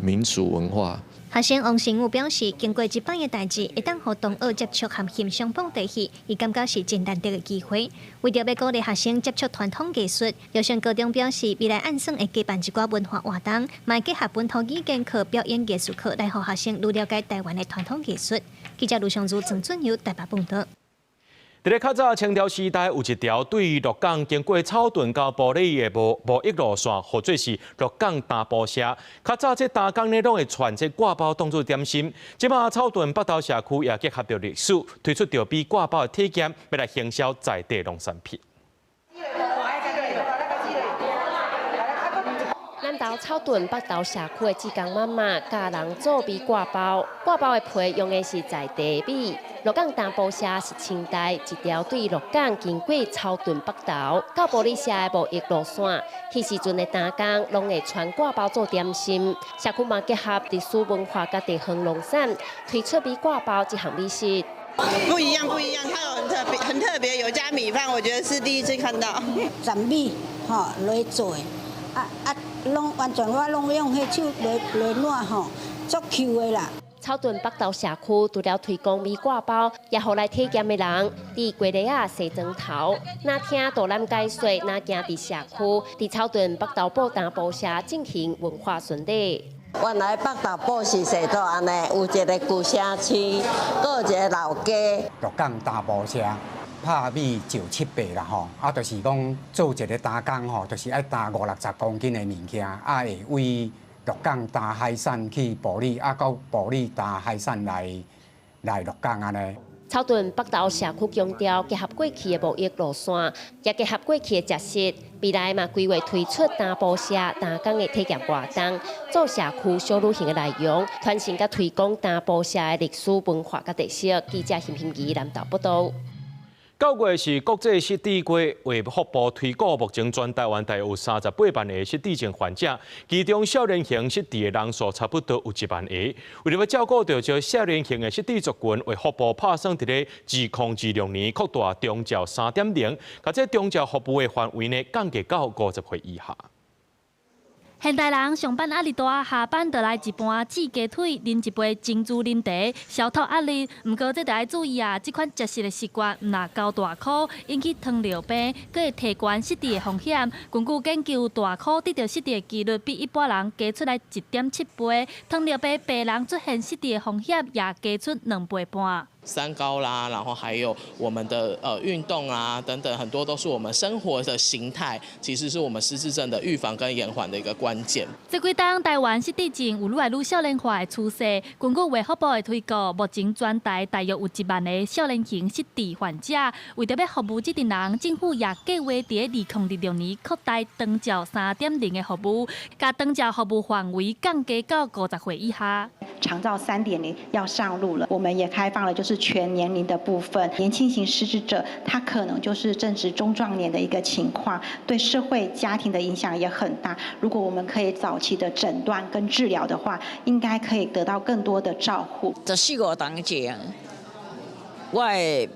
民俗文化。學生王新武表示，經過這擺的代誌，會當予同學接觸和欣賞布袋戲，伊感覺是真難得的機會。為著欲鼓勵學生接觸傳統藝術，育成高中表示，未來按算會舉辦一寡文化活動，嘛會結合本土語言課、表演藝術課，來予學生愈了解台灣的傳統藝術。記者盧尚如、曾俊友台北報導。佇咧較早清朝時代，有一條對鹿港經過草屯到埔里的貿易路線，號做是鹿港大埔社。較早這逐工呢，攏會傳這割包當做點心。這馬草屯北投社區也結合著歷史，推出著比割包的體驗，欲來行銷在地農產品。投草屯北投社區的志工媽媽教人做米割包，割包的皮用的是在地米。鹿港大埔社是清代一條對鹿港經過草屯北投到埔里社的貿易路線，彼時陣的擔工攏會傳割包做點心。社區嘛結合歷史文化佮地方農產，推出米割包這項美食。不一樣，不一樣，它有很特別，很特別，有加米飯，我覺得是第一次看到。雜米吼來做的，啊啊，攏完全我攏用彼手來來攑吼，足 Q 的啦。草屯北投社區除了推廣米割包，也予來體驗的人佇雞螺仔洗妝頭，若聽導覽解說，若行佇社區，佇草屯北投埔大埔社進行文化巡禮。原來北投埔是踅做按呢，有一个舊城市，閣有一个老街。鹿港大埔社拍米石七八啦吼，啊，就是講做一个擔工吼，就是愛擔五六十公斤的物件，啊，會為鹿港擔海產去埔里，啊，閣埔里擔海產來來鹿港按呢。草屯北投社區強調，結合過去的貿易路線，也結合過去的食習，未來嘛規劃推出大埔社擔工的體驗活動，做社區小旅行的內容，傳承佮推廣大埔社的歷史文化佮特色。記者邢平儀南投報導。九月是國際失智月，衛福部推估，目前全台灣大約有38萬個失智症患者，其中少年型失智的人數差不多有1萬個。為著欲照顧著這少年型的失智族群，衛福部拍算佇咧2026年擴大長照3.0，共這長照服務的範圍呢降低到50歲以下。現代人上班壓力大，下班就來一盤煮雞腿，啉一杯珍珠奶茶，消脫壓力。毋過這著愛注意啊，這款食食的習慣，毋若交大箍引起糖尿病，閣會提懸失智的風險。根據研究，大箍得著失智的幾率比一般人加出來1.7倍，糖尿病病人出現失智的風險也加出2倍半。三高啦，然後還有我們的運動啊等等，很多都是我們生活的形態，其實是我們失智症的預防跟延緩的一個關鍵。這幾冬台灣失智症有愈來愈少年化的趨勢，根據衛福部的推估，目前全台大約有1萬個少年型失智患者。為著欲服務這陣人，政府也計劃佇2026年擴大長照3.0的服務，共長照服務範圍降低到50歲以下。長照3.0要上路了，我們也開放了，就是全年齡的部分，年輕型失智者，他可能就是正值中壯年的一個情況，對社會家庭的影響也很大。如果我們可以早期的診斷跟治療的話，應該可以得到更多的照護。十四五冬前，我會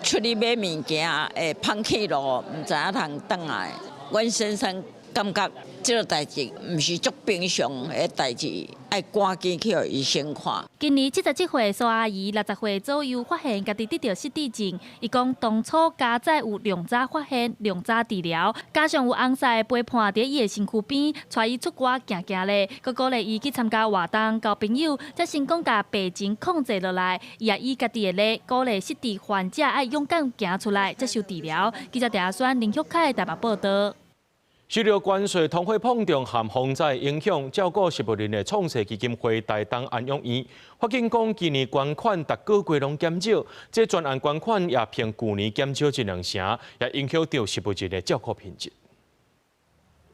出去買物件，會芳去路，毋知影通轉來。阮先生感覺這個代誌毋是足平常的代誌，愛趕緊去予醫生看。今年77歲蘇阿姨，60歲左右發現家己得著失智症。伊講當初家載有量早發現、量早治療，加上有翁婿陪伴佇伊的身軀邊，帶伊出外行行咧，閣鼓勵伊去參加活動、交朋友，才成功共病情控制落來。伊也以家己的例鼓勵失智患者愛勇敢行出來接受治療。記者鄭阿宣、林旭凱台北報導。受著關稅、通貨膨脹和風災影響，照顧植物人的創世基金會台東安養院，發現講今年捐款逐個月攏減少，這專案捐款也比舊年減少一兩成，也影響著植物人的照顧品質。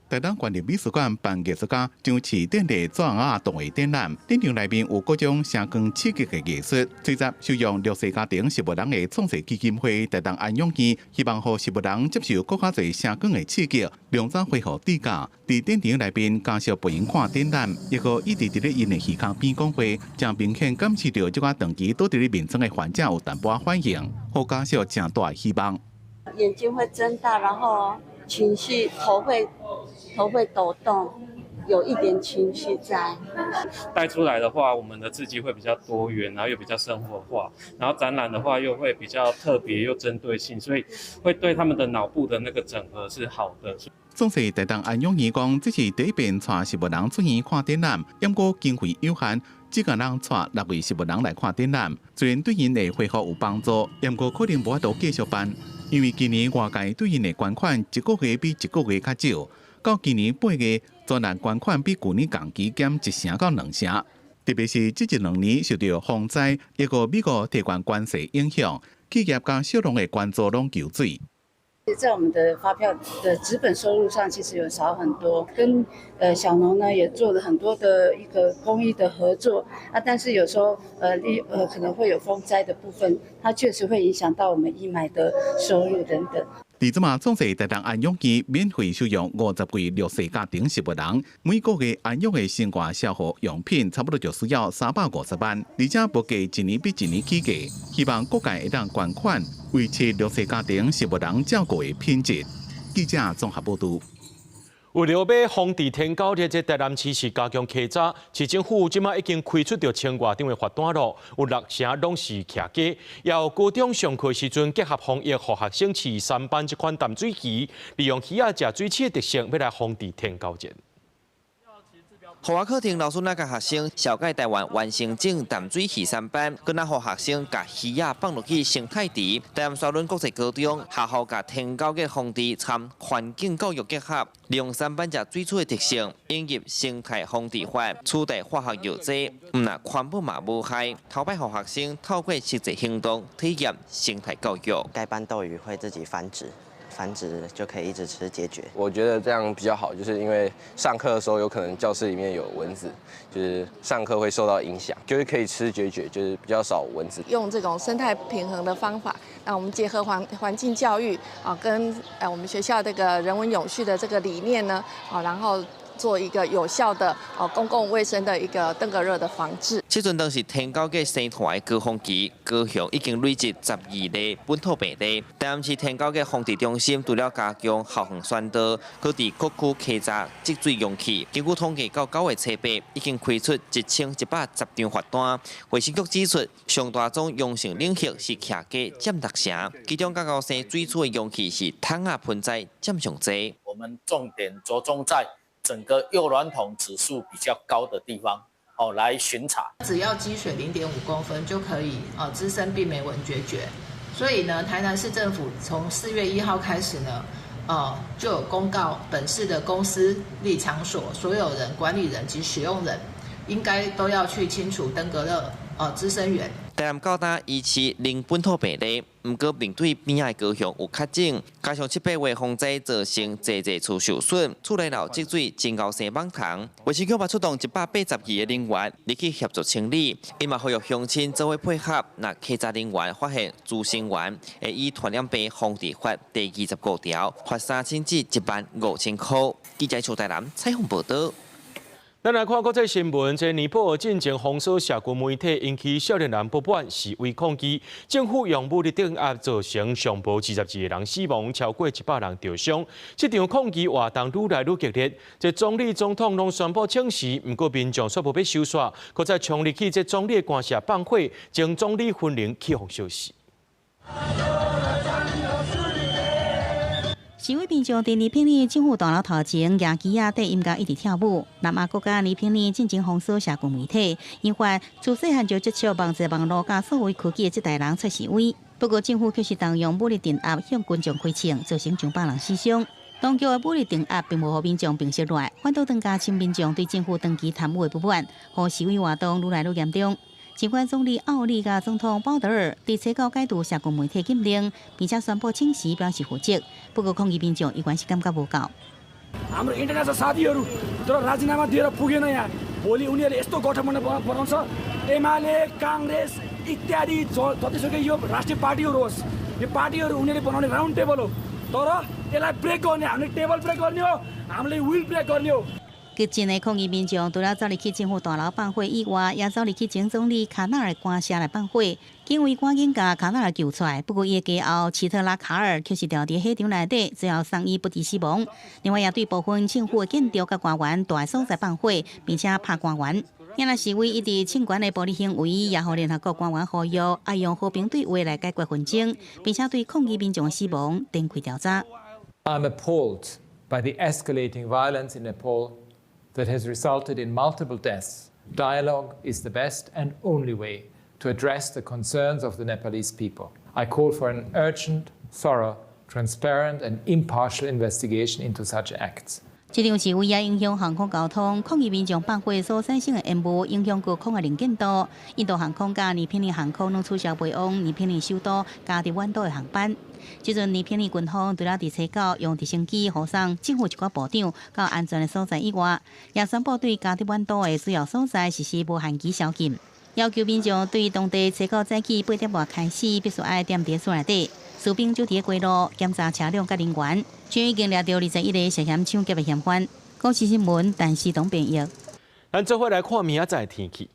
台東縣立美術館辦藝術家張市典禮紙仔動畫展覽，展場內面有各種聲光刺激的藝術。聚集收容弱勢家庭植物人的創世基金會台東安養院，希望予植物人接受閣較濟聲光的刺激，量早恢復知覺。佇展場內面家屬陪𪜶看展覽，一個一直佇咧𪜶的耳孔邊講話，誠明顯感受著這寡長期倒佇咧眠床的患者有淡薄仔反應，予家屬誠大的希望。眼睛會睜大，然後情緒頭會抖動，有一點情緒在。帶出來的話，我們的刺激會比較多元，然後又比較生活化，然後展覽的話又會比較特別又針對性，所以會對他們的腦部的那個整合是好的。創世台東安養院講，這是第一遍帶植物人出院看展覽，毋過經費有限，只共當帶六位植物人來看展覽。雖然對𪜶的恢復有幫助，毋過可能無法度繼續辦，因為今年外界對𪜶的捐款一個月比一個月較少。到今年8月，專案捐款比舊年同期減1成到2成。特別是這一兩年受著風災，以及美國提懸關稅影響，企業佮小農的捐助攏求水。在我們的發票的紙本收入上，其實有少很多。跟小農呢，也做了很多的一個公益的合作啊，但是有時候可能會有風災的部分，它確實會影響到我們義賣的收入等等。佇這馬創設台南安養院免費收容50位弱勢家庭十個人，每個月安養的生活消耗用品差不多就需要350萬，而且物價一年比一年起價，希望各界會當捐款維持弱勢家庭十個人照顧的品質。記者綜合報導。為著欲防治天狗熱，這台南市是加強稽查，市政府這馬已經開出著千外張的罰單囉，有六成攏是徛家。也有高中上課時陣結合防疫，予學生飼三斑這款淡水魚，利用魚仔食水鼠的特性，欲來防治天狗熱。戶外課程老師來共學生紹介台灣原生種淡水魚三斑，閣來予學生共魚仔放落去生態池。台南沙崙國際高中學校共天狗熱防治參環境教育結合，利用三斑食水鼠的特性，引入生態防治法，取代化學藥劑，毋但環保嘛無害。頭擺予學生透過實際行動體驗生態教育。蓋斑鬥魚會自己繁殖。繁殖就可以一直吃孑孓。我覺得這樣比較好，就是因為上課的時候有可能教室裡面有蚊子，就是上課會受到影響，就是可以吃孑孓，就是比較少蚊子。用這種生態平衡的方法，那我們結合環境教育啊，跟我們學校這個人文永續的這個理念呢，啊，然後做一個有效的公共衛生的一個登革熱的防治。這陣當是天狗熱生團的高峰期，高雄已經累積12例本土病例。台南市天狗熱防治中心除了加強校園宣導，閣佇各區稽查積水容器。根據統計，到9月初8，已經開出1110張罰單。衛生局指出，上大宗陽性領域是徛家佔六成，其中較𠢕生水鼠的容器是桶仔盆栽佔上濟。我們重點著重在整個誘卵桶指數比較高的地方，哦，來巡查。只要積水0.5公分就可以滋生病媒蚊孑孓。所以呢，台南市政府從4月1號開始呢，就有公告本市的公私立場所所有人、管理人及使用人，應該都要去清除登革熱滋生源。台南到今疑似零本土病例，毋過面對邊仔的高雄有確診，加上七八月風災造成濟濟厝受損，厝內漚積水真𠢕生蠓蟲。衛生局嘛出動182個人員入去協助清理，伊嘛呼籲鄉親做伙配合，若稽查人員發現滋生源，會依傳染病防治法第25條，罰3000至1萬5000箍。記者邱台南採訪報導。咱來看國際新聞，這尼泊爾進前封鎖社群媒體，引起少年人不滿示威抗議，政府用武力鎮壓，造成上無22個人死亡，超過100人著傷。這場抗議活動愈來愈激烈，這總理、總統攏宣布請辭，毋過民眾煞無欲收煞，閣再衝入去這總理的官舍放火，前總理芬玲去予燒死。示威民眾佇尼泊爾政府大樓頭前，舉旗仔綴音樂一直跳舞。南亞國家尼泊爾進前封鎖社群媒體，引發自細漢就接觸網際網路佮數位科技的這代人出示威。不過政府卻是動用武力鎮壓向群眾開槍，造成上百人死傷。當局的武力鎮壓並無予民眾平息落來，反倒增加親民眾對政府長期貪污的不滿，予示威活動愈來愈嚴重。儘管總理奧利佮總統鮑德爾佇初九解除社群媒體禁令，並且宣布請辭表示負責，不過抗議民眾依然是感覺無夠。 हाम्रो इन्टरनेसनल साथीहरू तर राजीनामा दिएर पुगेन यहाँ भोलि उनीहरूले यस्तो गठबन्धन बनाउँछ एमाले काङ्ग्रेस इत्यादि जतिसुकै यो राष्ट्रिय पार्टीहरू होस् यो पार्टीहरू उनीहरूले बनाउने राउन्ड टेबल हो तर यसलाई ब्रेक गर्ने हामीले टेबल ब्रेक गर्ने हो हामीले will brake गर्ने हो। 激進的抗議民眾除了走入去政府大樓放火以外，也走入去前總理卡納爾官舍來放火。警衛趕緊共卡納爾救出來，不過伊的家後奇特拉卡爾卻是牢佇火場內底，最後送醫不治死亡。另外，也對部分政府的建築佮官員蹛所在放火，並且拍官員。遐示威一直侵權的暴力行為，也予聯合國官員呼籲，愛用和平對話來解決紛爭，並且對抗議民眾的死亡展開調查。 I'm appalled by the escalating violence in Nepal that has resulted in multiple deaths. Dialogue is the best and only way to address the concerns of the Nepalese people. I call for an urgent, thorough, transparent and impartial investigation into such acts. 這場示威也影響航空交通，抗議民眾放火所產生的煙霧影響高空的能見度。印度航空佮尼泊爾航空攏取消飛往尼泊爾首都加德滿都的航班。這陣尼泊爾軍方除了佇初九用直升機護送政府一寡部長到安全的所在以外，也宣布對加德滿都的主要所在實施無限期宵禁，要求民眾對當地初九早起8點外開始必須愛踮佇厝內底。士兵就佇街路檢查車輛佮人員，這已經掠著21個涉嫌搶劫的嫌犯。公視新聞，陳思東編譯。咱做伙來看明仔載天氣。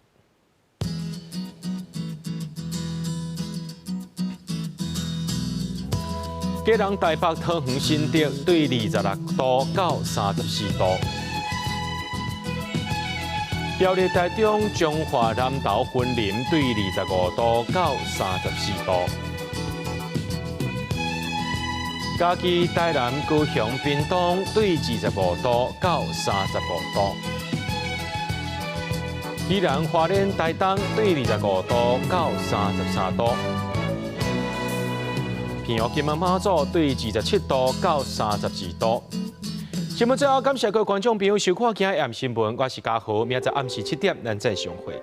基隆、台北、桃園、新竹對26度到34度。苗栗、台中、彰化、南投、雲林對25度到34度。嘉義、台南、高雄、屏東對25度到35度。宜蘭、花蓮、台東對25度到33度。澎湖、金門、馬祖對27度到32度。新聞最後，感謝各位觀眾朋友收看今日暗新聞，我是嘉豪，明仔載暗時7點，咱再相會。